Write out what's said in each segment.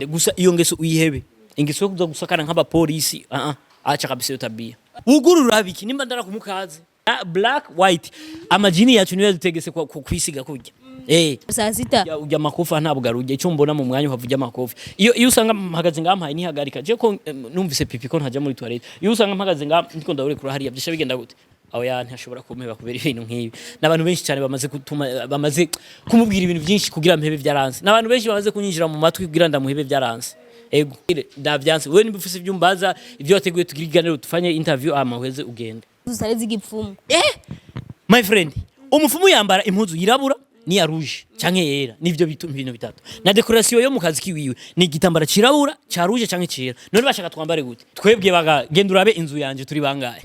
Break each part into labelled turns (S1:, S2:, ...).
S1: Gusa iyo ngeso uyihebe, ingeso yo kuza gusakana nk'abapolisi. Ah ah, acha kabisa iyo tabia. Ugurura biki nimba ndara kumukaze? Ah, black, white, amajini yacu niyo yadutegese kwisiga kurya.
S2: Saa sita.
S1: Ujya makofi ntabwo arujya icyo mbona mu mwanya uhavuja amakofi. Iyo usanga mpagaze ngampaye ntihagarika je ko numvise pipi ko ntajya muri toilette. Iyo usanga mpagaze nga ndiko ndaburekura hariya byisha bigenda gute? Aho ya ntashobora kumpeba kubera ibintu nk'ibi. N'abantu benshi cyane bamaze gutuma, bamaze kumubwira ibintu byinshi kugira mpebe, byaranze. N'abantu benshi bamaze kunyinjira mu matwi kugira ndamuhebe, byaranze. Ego, ndavyanse. Wewe nimba ufise ibyo umbaza, ibyo wateguye, tugira ikiganiro, tufanye interview, ama uheze ugende.
S2: Zitari z'igipfumu.
S1: My friend, umufumu yambara impuzu yirabura niya rouge canke yera, nivyo bitu ibintu bitatu. Na décoration yo mu kazi kiwiwe ni igitambara cirabura, ca rouge canke cera. None bashaka twambare gute twebwe? Baga genda urabe inzu yanje, turi bangahe?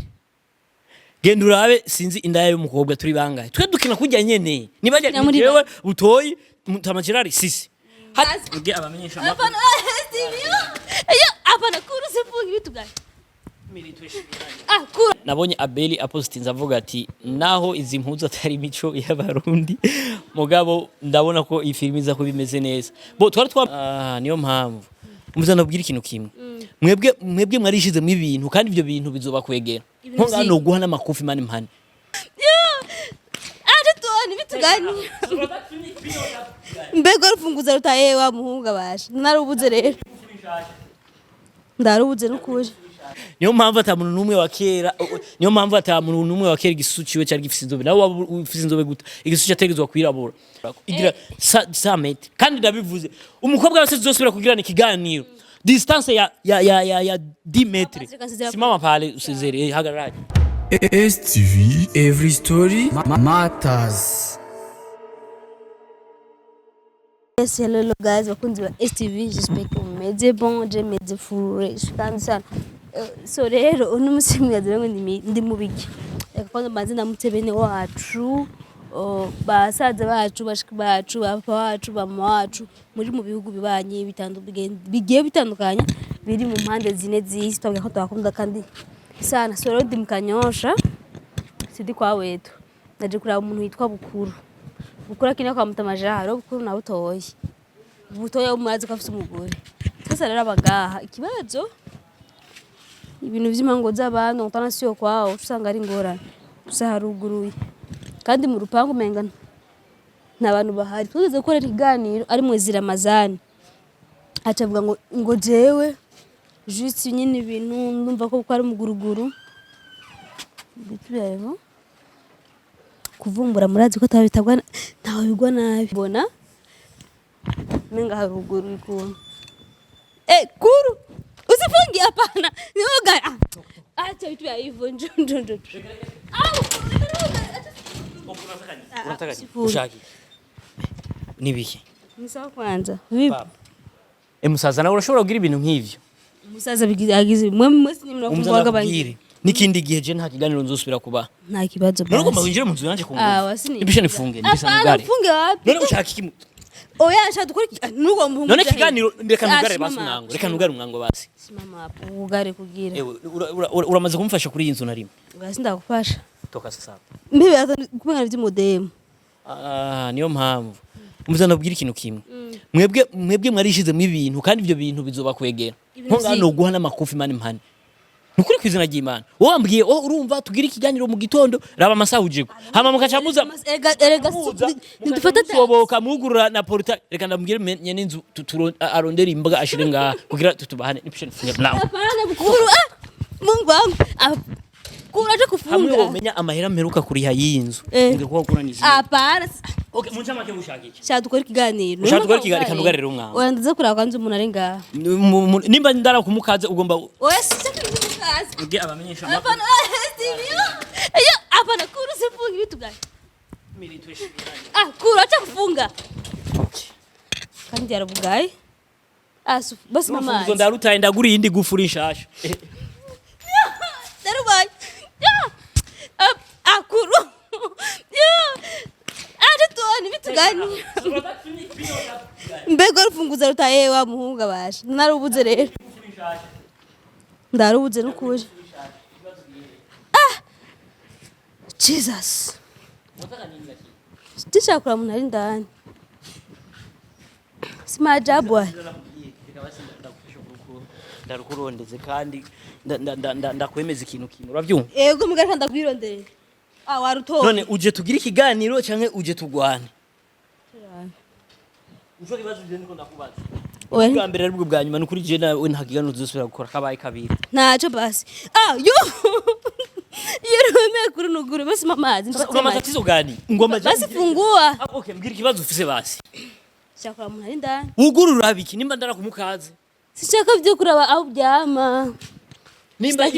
S1: Genda urabe, sinzi, indaya y'umukobwa, turi bangahe? Twe dukina kurya nyene nibajya.
S2: Dukina muri
S1: Jewe, Butoyi, Mutama Gerard, sisi. Ubwe abamenyesha amakuru.
S2: Hapana, Steve. Iyo hapana, kuru sifungi vitu gani? Ah, kuru.
S1: Nabonye Abeli apostinze avuga ati naho izi mpuzu atari imico y'Abarundi, mugabo ndabona ko iyi filimi iza kuba imeze neza. Bo twari twa ah, niyo mpamvu muza ndabwira ikintu kimwe: mwebwe mwarishizemo ibintu, kandi ibyo bintu bizobakwegera.
S2: Ibintu
S1: nko ngano guha n'amakofi mani mpane.
S2: Aje tuone vitu gani? Mbega urufunguzo rutaye wa muhungu abasha. Narubuze rero. Ndarubuze n'ukuri.
S1: Niyo mpamvu ata muntu n'umwe wa kera, niyo mpamvu ata muntu n'umwe wa kera igisusu ciwe cyari gifise inzobe. Nawe waba ufise inzobe guta, igisusu cyategerezwa kwirabura igira sa mètre. Kandi ndabivuze, umukobwa wese tuzosubira kugirana ikiganiro, distance ya 10 mètres. Simama pale, usezere, hagarara.
S3: STV Every Story Matters.
S2: Yes, hello, hello guys, bakunzi ba STV, j'espère que mumeze bon, je meze fresh kandi sana. So rero uno musi mwagira ngo ndi mu biki? Reka kwanza mbanze ndamutse bene wacu, basaza bacu, bashiki bacu, bapapa bacu, mama wacu muri mu bihugu bibanyi bigiye bitandukanye, biri mu mpande zine z'isi, twabwira ko tubakunda kandi sana. So rero ndi mu Kanyosha, sidi kwa wetu, naje kuraba umuntu witwa Bukuru. Bukuru akina kwa Mutamajaro, Bukuru na Butoyi. Butoyi murazi ko afise umugore. Sasa rero abagaha ikibazo ibintu vy'imango z'abantu utana siyo kwao, usanga ari ingorane. Gusa haruguruye kandi mu rupangu umenga nta bantu bahari. Twigeze gukorera ikiganiro ari mwezi Ramazani, aca avuga ngo jewe juste nyine ibintu ndumva ko ari umuguruguru bitu kuvumbura. Murazi ko atabitabwa ntawe bigwa nabi, mbona menga haruguru ikuntu. Kuru usifungi, hapana, nioga. Ah, acha vitu vya hivyo, njo njo njo.
S1: Unataka nini?
S2: Sifungi.
S1: Ushaki nibiki?
S2: Ni sawa kwanza, vipi?
S1: Musaza, nawe urashobora kugira ibintu nk'ivyo?
S2: Musaza bigize agize mwe mwese ni mnakumva
S1: Umusaza
S2: wagabanye.
S1: Ndakubwire, n'ikindi gihe je nta kiganiro nzosubira kuba.
S2: Nta kibazo.
S1: None ugomba
S2: Basi.
S1: winjire mu nzu yanje ku
S2: Ah,
S1: ngufu?
S2: wasini.
S1: Nibishe nifunge, nibishe
S2: Hapana,
S1: nugare.
S2: ufunge wapi?
S1: None ushaka iki?
S2: Oya, nshaka dukore nuko muhungu.
S1: None kiganiro, reka nugare basi
S2: Simama.
S1: umwango, reka nugare umwango basi.
S2: Simama hapo ugare kugira.
S1: Ewe, uramaze kumfasha kuri iyi nzu na rimwe.
S2: Basi ndagufasha.
S1: Toka sasa.
S2: Mbibe kubenga vy'umudemu.
S1: Ah, niyo mpamvu muza ndabwira ikintu kimwe: mwebwe mwarishizemo ibintu, kandi ibyo bintu bizobakwegera.
S2: Ibintu
S1: Nko ngano guha n'amakofi mani mpane, nukuri kwizina ry'Imana. Wowe wambwiye, oh, urumva tugira ikiganiro mu gitondo, raba amasaha ujeko, hama mukaca muza
S2: Erega erega
S1: muza
S2: ntidufata.
S1: Musoboka mugurura na porta. Reka ndamubwire nyene inzu arondere imboga ashire ngaha kugira tutubahane. Nipishe nifunge mlango.
S2: Hapana, Bukuru, ah, Mungu wangu, ah, Kuru acha
S1: Hamwe
S2: kufunga.
S1: womenya amahera mperuka kuriha y'iyi nzu, ngekuwa kura n'izi.
S2: Hapana.
S1: Okay, mu ncamake ushaka iki?
S2: Shaka dukore ikiganiro.
S1: Ushaka dukore ikiganiro, reka nugarire umwango.
S2: Oya, ndaza kuraba kwanza umuntu ari ngaha.
S1: Nimba ndara kumukaze ugomba
S2: Oya, sishaka kumukaza.
S1: Ubwe abamenyesha amakuru.
S2: Hapana, Steve. Iyo hapana, Kuru sifungi vitu gani? Ah, Kuru acha kufunga. Kandi yarabugaye. Ah, basi mama.
S1: Urufunguzo ndarutaye, ndagura iyindi gufuri nshasha.
S2: Darubaye. Ah, ah, Kuru. Aje tuone vitu gani? Mbega urufunguzo rutaye wa muhungu abasha. Narubuze rero. Ndarubuze n'ukuri. Ah! Jesus. Ndishaka kuraba umuntu ari ndani. Si maajabu haya.
S1: Reka basi ndagufasha ndarukurondeze kandi ndakwemeza ikintu kimwe, urabyumva?
S2: Ego, mugareka ndakwirondera. Ah, warutoye.
S1: None uje tugire ikiganiro canke uje tugwane? Uco kibazo je ndiko ndakubaza.
S2: Oya.
S1: Bwa mbere aribwo bwa nyuma, nukuri je nawe nta kiganiro tuzosubira gukora, kabaye kabiri.
S2: Ntacyo basi. Ah, yo, iyo rumeye kuri nuguru basi mamazi.
S1: Una matatizo gani? Ngoma.
S2: Basi fungua.
S1: Ah, okay, mbwira ikibazo ufise basi.
S2: Shaka umuntu ari ndani.
S1: Wugurura biki nimba ndarakumukaaze?
S2: Sishaka byo kuraba aho uryama.
S1: Nimba
S2: Sitaki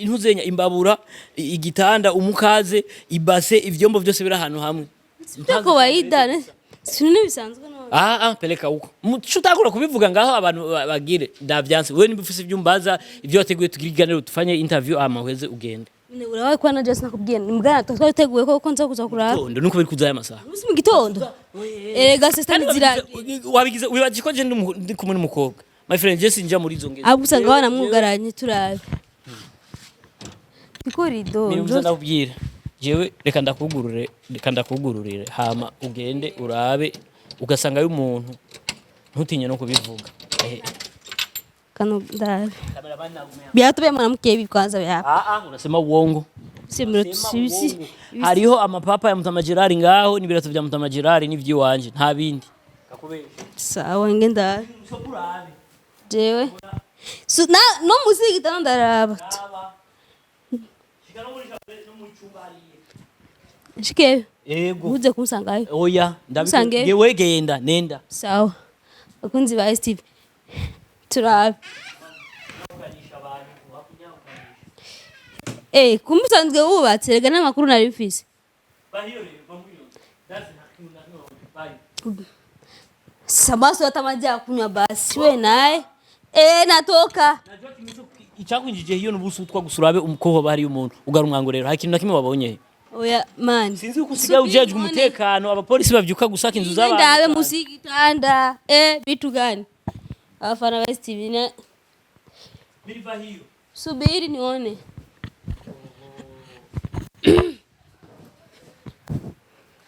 S1: intuzenya imbabura, igitanda, umukaze, ibase, ivyombo byose biri ahantu hamwe.
S2: Sibyo kawaida, si ibintu bisanzwe none.
S1: Ah ah, peleka huko. Mchutakura kubivuga ngaho abantu bagire ndavyanse. Wewe nimba ufise ivyumbaza, ivyo wateguye, tugire ikiganiro, tufanye interview, ama uheze ugende.
S2: Nyine urabaye kwa na just nakubwiye ni mbwana twari teguye ko nza kuza kuraba.
S1: Tondo nuko biri kuzaye amasaha.
S2: Umunsi mu gitondo. Erega sister nizira.
S1: Wabigize wibaje ko je ndi kumwe n'umukobwa. My friend, je sinja muri izo ngeso.
S2: Ahubwo usanga banamwugaranye, turabe. Ikorido.
S1: Niba ndakubwira. Jewe reka ndakugurure, reka ndakugururire hama ugende urabe ugasanga y'umuntu, ntutinye no kubivuga.
S2: Kano ndabe.
S1: Cameraman nagumya.
S2: Viatu vya mwanamke hivi kwanza vya hapa.
S1: Ah ah, unasema uongo.
S2: Si mro
S1: Sema
S2: si si.
S1: uongo. Hariho amapapa ya Mutama Gerard ngaho n'ibirato vya Mutama Gerard n'ivy'iwanje, nta bindi. Kakubesha.
S2: Sawa, ngenda. Jewe. So na no musi gitanda ndaraba. Shike.
S1: Ego.
S2: Uze kunsangayo.
S1: Oya,
S2: Usange.
S1: ndabiko. Genda, nenda.
S2: Sawa. Bakunzi ba STV. Turabe. Kumbe usanzwe wubatse, rega n'amakuru nari mfise. Sasa hata maji ya kunywa basi. We naye. Natoka.
S1: Icyakwinjije hiyo n'ubusutwa gusa, urabe umukobwa bari umuntu ugara umwango rero, hari ikintu na kimwe wabonye?
S2: Oya man.
S1: Sinzi uko usigaye ujejwe umutekano, abapolisi bavyuka gusaka inzu
S2: Ndabe
S1: z'abantu.
S2: musi y'igitanda. Vitu gani? Abafana ba STV na
S1: Biriva hiyo.
S2: Subiri nione.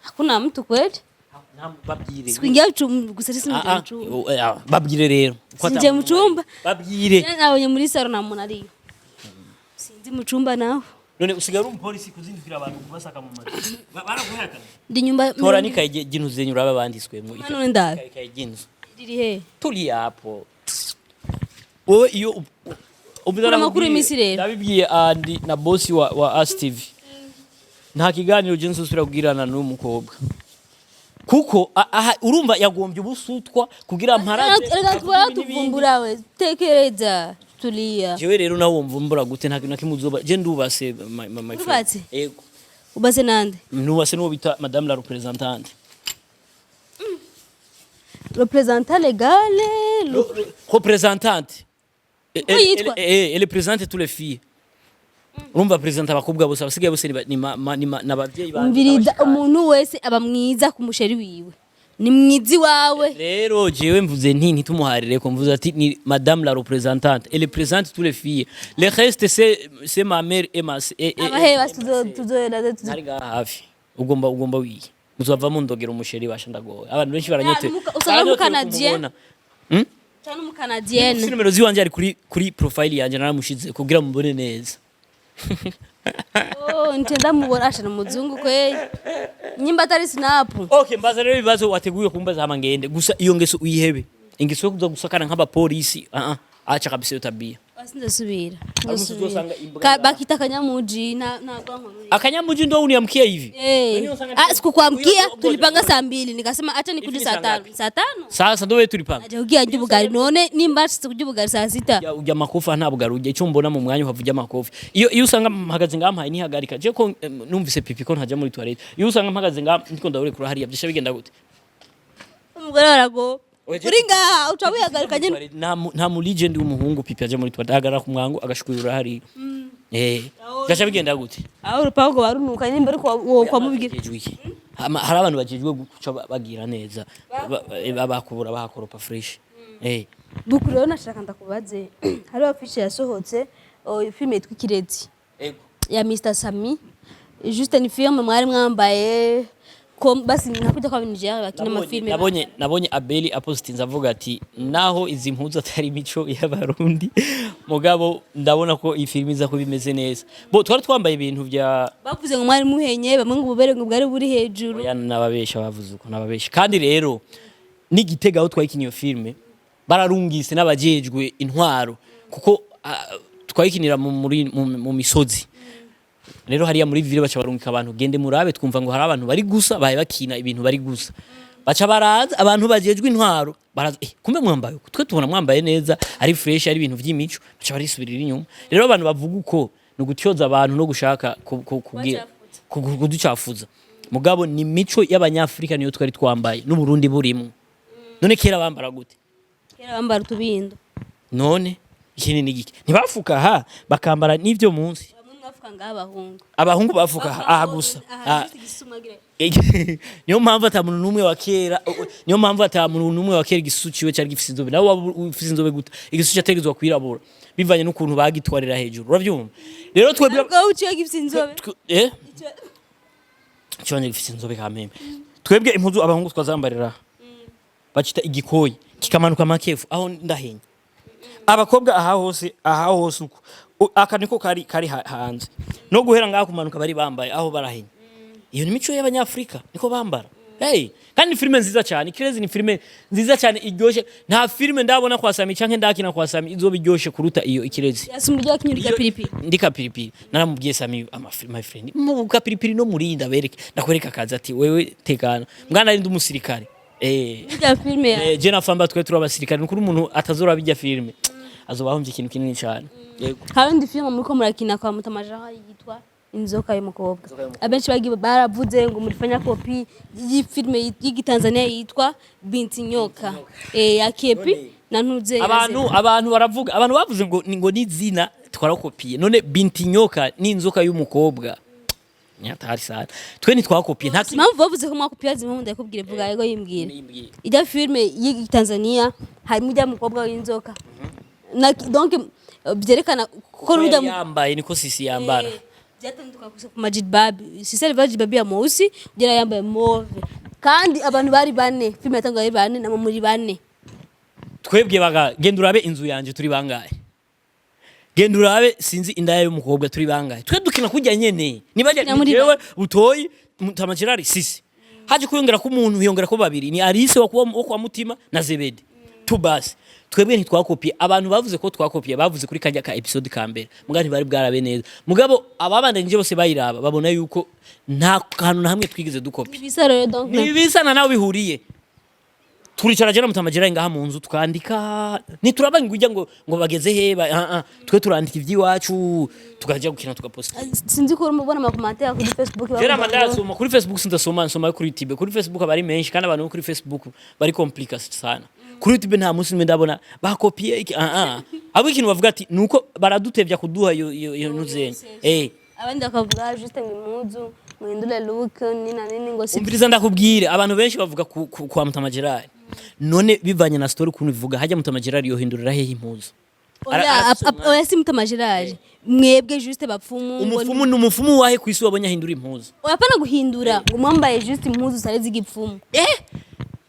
S2: Hakuna mtu kweli?
S1: Babwire.
S2: Sikuingia chumba gusa sisi
S1: Ah, ah,
S2: mtu.
S1: babwire rero. Ko ata
S2: Sinje mu
S1: muntu
S2: cumba.
S1: Babwire.
S2: Nabonye muri saro na muntu ariyo. Sinzi mu cumba naho.
S1: None usigaye uri umupolisi kuzindukira abantu kubasaka mu mazu. Baraguhakana.
S2: Ndi nyumba.
S1: Tora nikaye gintu zenyu urabe banditswemo.
S2: Hano ndabe.
S1: Ikaye ginzu.
S2: Riri he?
S1: Tuli hapo. Wowe iyo
S2: Kuna amakuru y'iminsi rero.
S1: Ndabibwiye Andy na bosi wa ASTV. Nta kiganiro je nsubira kugirana n'uyu mukobwa. Kuko aha urumva yagombye ubusutwa kugira mparaje.
S2: Reka tubara tuvumbura we. Tekereza. Tulia.
S1: Jewe rero nawe wumvumbura gute? Nta kintu na kimwe uzoba. Je ndubase my friend.
S2: Urubatse?
S1: Yego.
S2: Ubase nande?
S1: Nubase n'uwo bita Madame la représentante.
S2: Représentant légal.
S1: Représentante.
S2: Uko yitwa?
S1: Elle présente tous les filles. Urumva presenta abakobwa bose abasigaye bose ni n'abavyeyi banje.
S2: Umviriza,
S1: n'abashikanje.
S2: Umuntu wese aba mwiza ku musheri wiwe. Ni mwizi wawe.
S1: Rero jewe mvuze nti ntitumuharire ko mvuze ati ni Madame la représentante. Elle présente tous les filles. Le reste, c'est ma mère et ma et
S2: Abahe basi tuzoera tuzo.
S1: Ntari ngaha hafi. Ugomba wiye. Muzova mundogera umusheri basha ndagowe. Abantu benshi baranyote.
S2: Usanga umukanadien. Cyane umukanadienne.
S1: Si nimero ziwanje ari kuri profile yanje naramushize kugira mubone neza.
S2: Oh, ntenda mubona asha ni umuzungu kweli. Nyimba atari snap.
S1: Okay, mbaza rero ibibazo wateguye kumbaza hama ngende. Gusa iyo ngeso uyihebe. Ingeso yo kuza gusakana nk'abapolisi, ah ah, acha kabisa iyo tabia.
S2: Basi ndasubira.
S1: Umunsi uzosanga imbwa
S2: Bakita kanyamuji na ntabwo nkoruri.
S1: Akanyamuji ndo uniamkia hivi. Wenyewe usanga
S2: Ah, sikukuamkia,
S1: Uyo-
S2: tulipanga saa 2 nikasema acha nikuje
S1: Hivi ni
S2: saa
S1: saa
S2: 5.
S1: ngapi?
S2: Saa 5?
S1: Sasa ndo wewe tulipanga.
S2: Aje ugiye ndya ubugari none nimba nshitse kurya ubugari saa 6.
S1: Ujya makofi nta bugari ujya, icyo mbona mu mwanya uhavuja amakofi. Iyo usanga mpagaze ngaha mpaye ntihagarika. Je ko numvise pipi ko ntaja muri toilette. Iyo usanga mpagaze ngaha ndiko ndaburekura hariya byisha bigenda gute?
S2: Umugore warago.
S1: Oya,
S2: Uri ngaha uca wihagarika nyine.
S1: Nta mu legend w'umuhungu pipi aja muri toilette, ahagarara ku mwango agashukurura hariya. Byasha bigenda gute?
S2: Aho urupango barunuka nimba ariko wo kwa mubwira.
S1: Bajejwe iki? Hari abantu bajejwe guca bagira neza, bakubura bahakoropa fresh.
S2: Buku rero nashaka ndakubaze. Hariho affiche yasohotse, oh, filime yitwa Ikirezi.
S1: Ego.
S2: Ya Mr Sami. Juste ni film mwari mwambaye Ko basi nakujya kwa Nigeria bakina amafilme.
S1: Nabonye Abeli apostinze avuga ati naho izi mpuzu atari imico y'abarundi, mugabo ndabona ko iyi filime iza kuba imeze neza. Bo twari twambaye ibintu bya
S2: Bavuze ngo mwari muhenye bamwe, ngo ububere ngo bwari buri hejuru.
S1: Oya, nababesha bavuze uko, nababesha. Kandi rero n'igitega aho twayikinye iyo filime bararungise n'abajejwe intwaro, kuko twayikinira mu misozi. Rero hariya muri ville baca barungika abantu: "Gende murabe, twumva ngo hari abantu bari gusa baye bakina ibintu bari gusa." Baca baraza abantu bajejwe intwaro, baraza: "Kumbe mwambaye uku, twe tubona mwambaye neza, ari fresh, ari ibintu vy'imico." Baca barisubirira inyuma. Rero abantu bavuga uko ni ugutyoza abantu no gushaka kubwira kuducafuza, mugabo ni mico y'abanyafrika, niyo twari twambaye n'Uburundi burimo. None kera bambara gute?
S2: Kera bambara utubindo.
S1: None ikindi ni giki? Ntibafuka aha, bakambara n'ivyo munsi.
S2: Bamwe mwafuka ngaha, abahungu.
S1: Abahungu bafuka aha gusa.
S2: Aha, juste igisuma gira.
S1: Niyo mpamvu ata muntu n'umwe wa kera, niyo mpamvu ata muntu n'umwe wa kera igisusu ciwe cyari gifise inzobe. Nawe waba ufise inzobe gute, igisusu cyategerezwa kwirabura bivanye n'ukuntu bagitwarira hejuru, uravyumva? Rero twebwe
S2: Ubwo uciye gifite inzobe.
S1: Eh, cyo gifise inzobe kameme. Twebwe impuzu abahungu twazambarira bacita igikoyi, kikamanuka makefu aho ndahenya. Abakobwa aha hose, aha hose uko. Aka niko kari hanze no guhera ngaha kumanuka, bari bambaye aho barahenya. Iyo ni mico y'abanyafrika, niko bambara. Hey, kandi ni filime nziza cyane. Kirezi ni filime nziza cyane iryoshe. Nta filime ndabona kwa Sami canke ndakina kwa Sami izoba iryoshe kuruta iyo Ikirezi.
S2: Yasumba ibyo wakinyurika Piripiri.
S1: Ndika Piripiri, naramubwiye: "Sami, my friend, mu Kapiripiri no murinda bereke ndakwereka akazi." Ati: "Wewe tekana mwana, ari ndi umusirikare."
S2: Burya filime ya
S1: Je na Famba twe turi abasirikare. Nukuri umuntu atazora bijya filime azoba ahomvye ikintu kinini cyane, yego.
S2: Hari indi filime muriko murakina kwa Mutamajaha yitwa Inzoka y'Umukobwa. Abenshi bagiye baravuze ngo murifanya kopi y'ifilime y'Igitanzania yitwa Binti Nyoka, ya Kepi na Ntuze.
S1: Abantu baravuga, abantu bavuze ngo ni zina twarakopiye. None Binti Nyoka ni inzoka y'umukobwa, nyatari sana. Twe ntitwakopiye, nta
S2: Impamvu bavuze ko mwakopiye zimwe, ndakubwire, vuga yego, yimbwire. Ijya filime y'Igitanzania harimo ijya mukobwa w'inzoka na donc byerekana ko
S1: Ko
S2: rujya
S1: yari yambaye niko sisi yambara.
S2: Byatanduka gusa ku majilbab. Sisi alivaa jilbabi ya mweusi, ujya yambaye mauve, kandi abantu bari bane. Filime yatangwa ari bane, namwe muri bane.
S1: Twebwe baga, genda urabe inzu yanje turi bangahe, genda urabe sinzi Indaya y'Umukobwa turi bangahe. Twe dukina kujya nyene nibajya
S2: Dukina muri
S1: jewe, Butoyi, Mutama Gerard, sisi haje kuyongera ko umuntu yongera ko babiri, ni Alice wa kwa Mutima na Zebede tubasi. Twebwe ntitwakopiye. Abantu bavuze ko twakopiye bavuze kuri kajya ka episode ka mbere, mugabo ntibari bwarabe neza. Mugabo ababandanyije bose bayiraba babona yuko nta kantu na hamwe twigeze dukopi.
S2: Ibisa rero donc.
S1: Ntibisa na nawe bihuriye. Turicara jana Mutama Gerard ngaha mu nzu, tukandika. Ntituraba ngo ujya ngo bageze he twe turandika iby'iwacu, tukajya gukina, tugaposta.
S2: Sinzi ko urimo ubona amacommentaires kuri Facebook.
S1: Jera
S2: bavuga ngo-
S1: ndayasoma kuri Facebook, sindasoma, nsoma kuri YouTube. Kuri Facebook aba ari menshi, kandi abantu bo kuri Facebook bari compliqué sana. Kuri YouTube nta munsi nimwe ndabona bakopiye iki. Abo ikintu bavuga ati nuko baradutevya kuduha iyo ntuzenya.
S2: Abandi bakavuga juste ngo impuzu muhindure look nina nini, ngo si
S1: Umviriza ndakubwire, abantu benshi bavuga kwa Mutama Gerard. None bivanye na story ukuntu bivuga hajya, Mutama Gerard yohindurira hehe impuzu?
S2: Oya, oya, si Mutama Gerard, mwebwe juste bapfumu ngo
S1: Umupfumu ni umupfumu wahe ku isi wabonye ahindura impuzu?
S2: Oya, apana guhindura, ngo mwambaye juste impuzu zari z'igipfumu.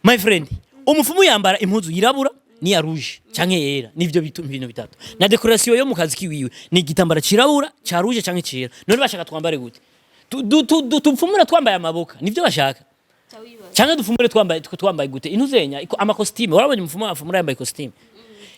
S1: My friend, umupfumu yambara impuzu yirabura niya rouge canke yera, nivyo bintu bitatu. Na décoration yo mu kazi kiwiwe ni igitambara cirabura, ca rouge canke cera. None bashaka twambare gute? Tupfumure twambaye amaboka? Nivyo bashaka? Canke dufumure twambaye gute intuzenya amakositime? Warabonye umupfumu afumura yambaye kositime?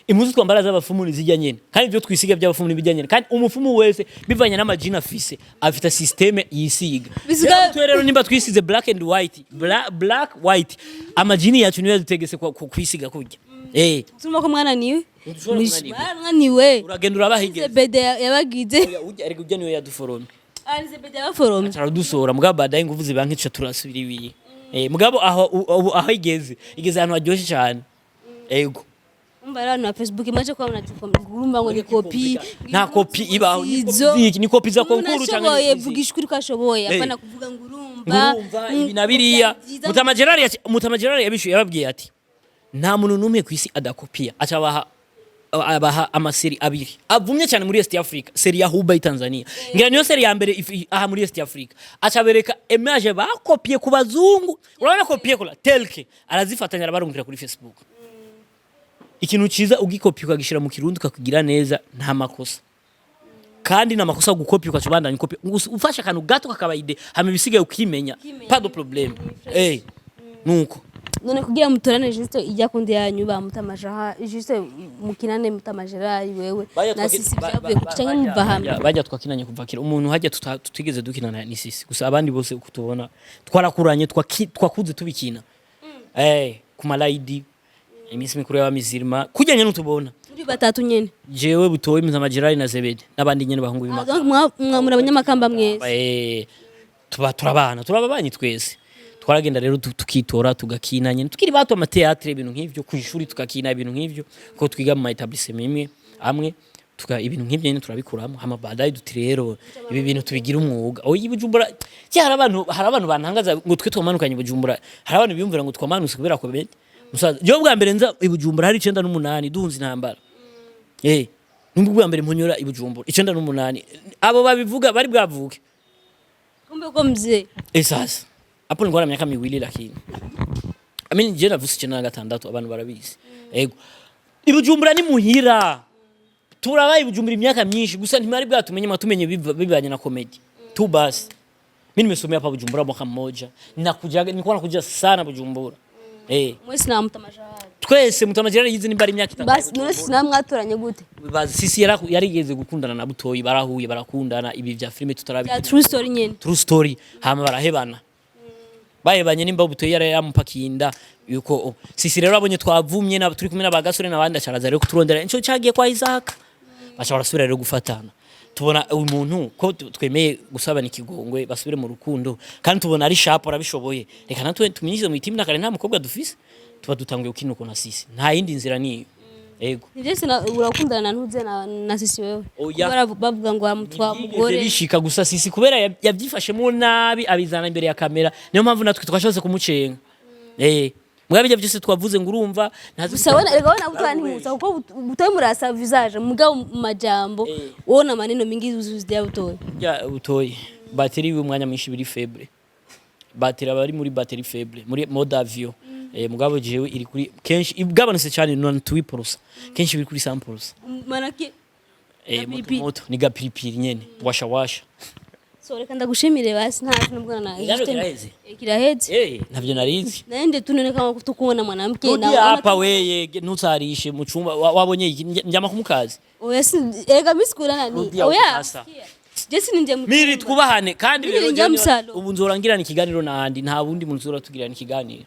S1: Impuzu twambara z'abapfumu ni zijya nyene, kandi ibyo twisiga by'abapfumu ni bijya nyene. Kandi umupfumu wese bivanye n'amajini afise, afite système yisiga. Rero twe rero nimba twisize black and white, black white, amajini yacu niyo yadutegese kwisiga kurya.
S2: Turimo ko mwananiwe.
S1: Ntidushobora kunanirwa.
S2: Mwananiwe.
S1: Uragenda urabahiga.
S2: Zebede yabagize.
S1: Ujya ariko ujya niyo yaduforomye.
S2: Ah, Zebede yabaforomye.
S1: Aradusora, mugabo baadaye inguvu zibanke tuca turasubira iwiye. Mugabo aho ubu aho igeze ahantu haryoshye cyane, ego.
S2: Umva rero, abantu ba Facebook maje kuba urumva ngo ni kopi.
S1: Nta kopi ibaho, ni kopi
S2: Izo.
S1: ziki? Ni kopi za concours canke
S2: Umuntu ashoboye
S1: ni
S2: vuga ishuri ko ashoboye, apana kuvuga ngo urumva
S1: ngurumva ibi na biriya.
S2: Byiza.
S1: Mutama Gerard yabishuye, yababwiye ati nta muntu n'umwe ku isi adakopiya, acabaha abaha ama séries abiri avumye cyane muri East Africa, série ya Huba Tanzania, ngira niyo série ya mbere aha muri East Africa. Acabereka image bakopiye ku bazungu, urabona copier coller tel que, arazifatanya, arabarungikira kuri Facebook. Ikintu ciza ugikopiye ukagishira mu Kirundi ukakugira neza, nta makosa. Kandi na makosa gukopi ukacubandanya ukopi, ufashe akantu gato kakaba idée, hama ibisigaye ukimenya, pas de problème, nuko.
S2: None kugira mutorane juste ijya kundi yanyu ba Mutamajaha, juste mukinane Mutamajerari wewe na Sisi, byavuye ku canke muva hamwe?
S1: Bajya twakinanye kuva kera. Umuntu hajya tutigeze dukinana ni Sisi gusa, abandi bose uko tubona twarakuranye, twakuze tubikina ku malayidi, iminsi mikuru y'abamizirima, kujyanye n'utubona.
S2: Muri batatu nyene?
S1: Jewe, Butoyi, Mutamajerari na Zebede n'abandi nyene bahungu
S2: Ah,
S1: b'Imakamba.
S2: donc muri abanyamakamba mwese?
S1: Tuba turabana, turababanyi twese. Twaragenda rero tukitora, tugakina nyene tukiri bato, ama théâtre, ibintu nk'ivyo, ku ishuri tukakina ibintu nk'ivyo, ko twiga mu ma établissement imwe amwe, tuka ibintu nk'ivyo nyene turabikuramo. Hama baadaye duti rero ibi bintu tubigira umwuga. Oyi, Bujumbura cya hari abantu bantangaza ngo twe twamanukanye Bujumbura. Hari abantu biyumvira ngo twamanutse kubera ko bete musaza. Jewe bwa mbere nza i Bujumbura hari 98, duhunze intambara. Nubwo bwa mbere mpunyura i Bujumbura 98, abo babivuga bari bwavuke.
S2: Kumbe ko mzee.
S1: Sasa hapo nilikuwa na miaka 2, lakini I mean je navutse 96, abantu barabizi. Ego, i Bujumbura ni muhira, turabaye i Bujumbura imyaka myinshi, gusa ntimwari bwatumenye, mwatumenye bibanye na comedy tu basi. Mimi nimesomea hapa Bujumbura mwaka mmoja, nakuja, nilikuwa nakuja sana Bujumbura.
S2: Mwese na Mutamajahari?
S1: Twese. Mutamajirani yize nimba ari imyaka 3.
S2: Basi none sina mwatoranye gute?
S1: Bazi Sisi yarigeze gukundana na Butoyi, barahuye, barakundana, ibi vya filime
S2: Bya
S1: tutarabikina.
S2: true story nyene?
S1: True story. Hama barahebana, bahebanye nimba Butoyi yari yamupakiye inda yuko, oh, Sisi rero abonye twavumye na turi kumwe n'abagasore n'abandi, acaraza rero kuturondera inco cagiye kwa Isaac, baca barasubira rero gufatana. Tubona uyu muntu ko twemeye gusabana ikigongwe basubire mu rukundo, kandi tubona ari sharp, arabishoboye, reka natwe tumwinjize mu itimu. Nakare nta mukobwa dufise, tuba dutanguye gukina uko na Sisi, nta yindi nzira niyo, ego.
S2: Nivyo sina urakundana na ntuze na Sisi wewe?
S1: Oya.
S2: Bavuga ngo amutwa
S1: Ntibigeze
S2: mugore.
S1: bishika, gusa Sisi kubera yabyifashemo nabi, abizana imbere ya kamera, niyo mpamvu natwe twashatse kumucenga. Mugabo ibyo byose twavuze ngo urumva ntazi.
S2: Gusa wena rega wena Butoyi ntimusa kuko Butoyi murasa visage, mugabo mu majambo wona maneno mingi uzuzi ya Butoyi.
S1: Ya Butoyi batterie yiwe umwanya mwinshi biri faible, batterie aba ari muri batterie faible, muri mode avion. Mugabo jewe iri kuri kenshi igabanutse cyane, 98%, kenshi biri kuri 100%.
S2: Manake
S1: Moto
S2: Gapiripiri.
S1: moto ni gapiripiri nyene, washa washa.
S2: So reka ndagushimire basi, nta nubwo na
S1: Ikiganiro kiraheze?
S2: Kiraheze.
S1: Ntavyo narizi.
S2: Naende tunone kama tukuona mwanamke.
S1: Rudi hapa weye, ntutarishe mu cumba. Wabonye iki? Njama kumukazi.
S2: Oya, si erega misikura nani.
S1: Rudi aho.
S2: Oya.
S1: Sasa.
S2: Je sininje mu
S1: Miri, twubahane kandi.
S2: Miri
S1: Rero
S2: njya
S1: jewe
S2: musalo.
S1: ubu nzorangirana ikiganiro nandi, nta wundi muntu uzora ikiganiro.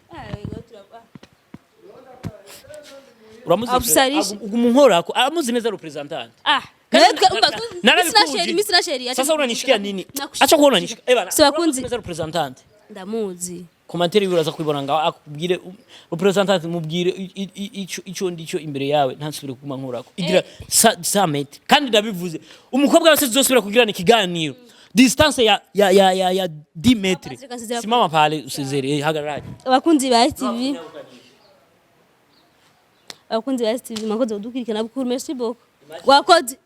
S1: Uramuzi?
S2: Abusarishe.
S1: Uguma unkorako, aramuzi neza representant.
S2: Ah.
S1: Kandi
S2: Narabikuje. Mimi sina sheria.
S1: Sasa unanishikia nini? Acha kuona unanishikia. Bana.
S2: Si wakunzi.
S1: Neza representant.
S2: Ndamuzi.
S1: Commentaire yiwe uraza kubibona ngaho, akubwire representant, mubwire ico ndico imbere yawe, ntasubire kuguma nkorako. Igira sa mètre. Kandi ndabivuze. Umukobwa wese tuzosubira kugirana ikiganiro, distance ya 10 mètres.
S2: Reka nsezera.
S1: Simama pale usezere, hagarara.
S2: Abakunzi ba STV, abakunzi ba STV, mwakoze kudukurikirana. Bukuru, merci beaucoup, wakoze.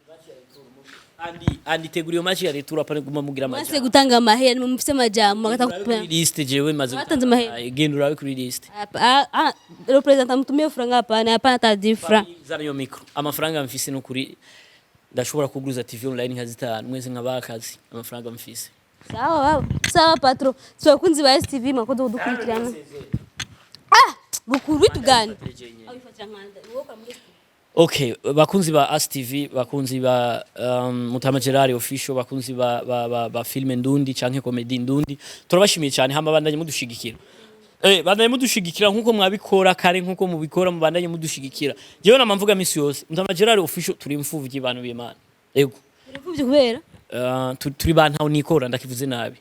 S1: Andi andi tegura iyo match ya retour, apane guma mugira
S2: Mwase
S1: amaja.
S2: gutanga amahera, nimwe mufise amajambo
S1: Urabe
S2: agata.
S1: kuri liste, jewe maze.
S2: Watanze amahera?
S1: Genda urabe kuri liste.
S2: Ah, representant mutumie franga, hapana hapana, ta 10 francs.
S1: Zana iyo micro. Amafaranga mfise no kuri ndashobora kuguruza TV online nka zitanu, mwese nk'abakazi amafaranga mfise.
S2: Sawa baba, sawa patron. So bakunzi ba STV, mwakoze kudukurikirana. Ah, Bukuru bitugane.
S1: Okay, bakunzi ba ASTV, bakunzi ba Mutama Gerard official, bakunzi ba film ndundi canke comedy ndundi, turabashimiye cyane. Hama bandanye mudushigikira. Bandanye mudushigikira nkuko mwabikora kare, nkuko mubikora, mubandanye mudushigikira. Jewe namamvuga misi yose, Mutama Gerard official turi imfuvyi, bantu b'Imana. Ego.
S2: Urivuvye kubera
S1: Turi bantu nikora, ndakivuze nabi.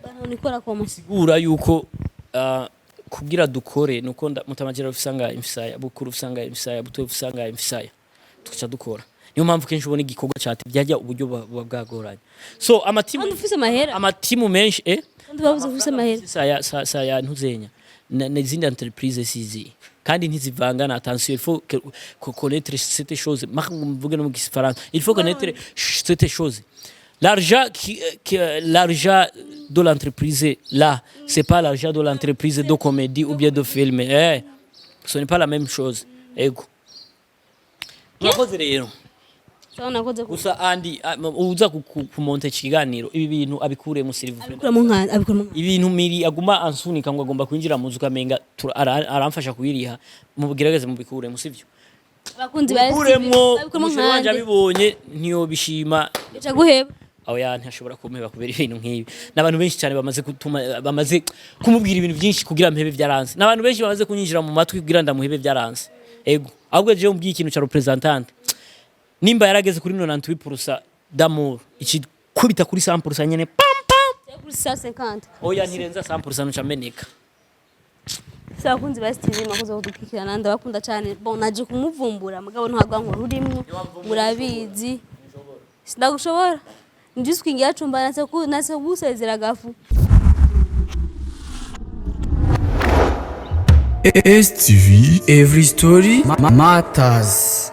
S2: Bana nikora koma.
S1: Sigura yuko kugira dukore nuko Mutama Gerard usanga imfisaya, Bukuru usanga imfisaya, Buto usanga imfisaya, tukaca dukora. Niyo mpamvu kenshi ubona igikorwa cyate byajya uburyo buba bwagoranye, so amatimu
S2: Kandi ufise amahera.
S1: Amatimu menshi.
S2: Kandi bavuze ufise amahera.
S1: Saya saya ntuzenya n'izindi entreprise sizi. Kandi ntizivangana. Attention, il faut connaître cette chose. Mvuge no mu gifaransa, il faut connaître cette chose: l'argent de l'entreprise là, c'est pas l'argent de l'entreprise de comédie ou bien de film. Eh, ce n'est pas la même chose. Ego, murakoze rero.
S2: Sawa, nakoze ku
S1: Gusa andi uza kumonta ikiganiro, ibi bintu abikuremo, s'il vous plaît.
S2: Abikura mu nka, abikura mu nka.
S1: Ibintu miri aguma ansunika ngo agomba kwinjira mu nzu, ukamenga aramfasha kuyiriha. Mugerageze mubikuremo, sivyo?
S2: Abakunzi ba STV,
S1: Bikuremwo.
S2: abikura mu
S1: Umusheri wanje
S2: nkande.
S1: abibonye ntiyobishima.
S2: Bica guheba.
S1: Aho ya ntashobora kumpeba kubera ibintu nk'ibi. N'abantu benshi cyane bamaze gutuma, bamaze kumubwira ibintu byinshi kugira mpebe, byaranze. N'abantu benshi bamaze kunyinjira mu matwi kugira ndamuhebe, byaranze. Ego, ahubwo jewe mbwiye ikintu ca représentante, nimba yarageze kuri 98% d'amour, ikikubita kuri 100% nyene, pam pam.
S2: Kuri 150.
S1: Oya, ntirenza 100%, nca meneka.
S2: Se abakunzi ba STV, mwakoze kudukurikirana, ndabakunda cyane. Bon, naje kumuvumbura, mugabo ntabwo nkuru urimwo, murabizi sindagushobora. Njye kwingira cumba nase gusezera gafu.
S3: STV Every Story Matters.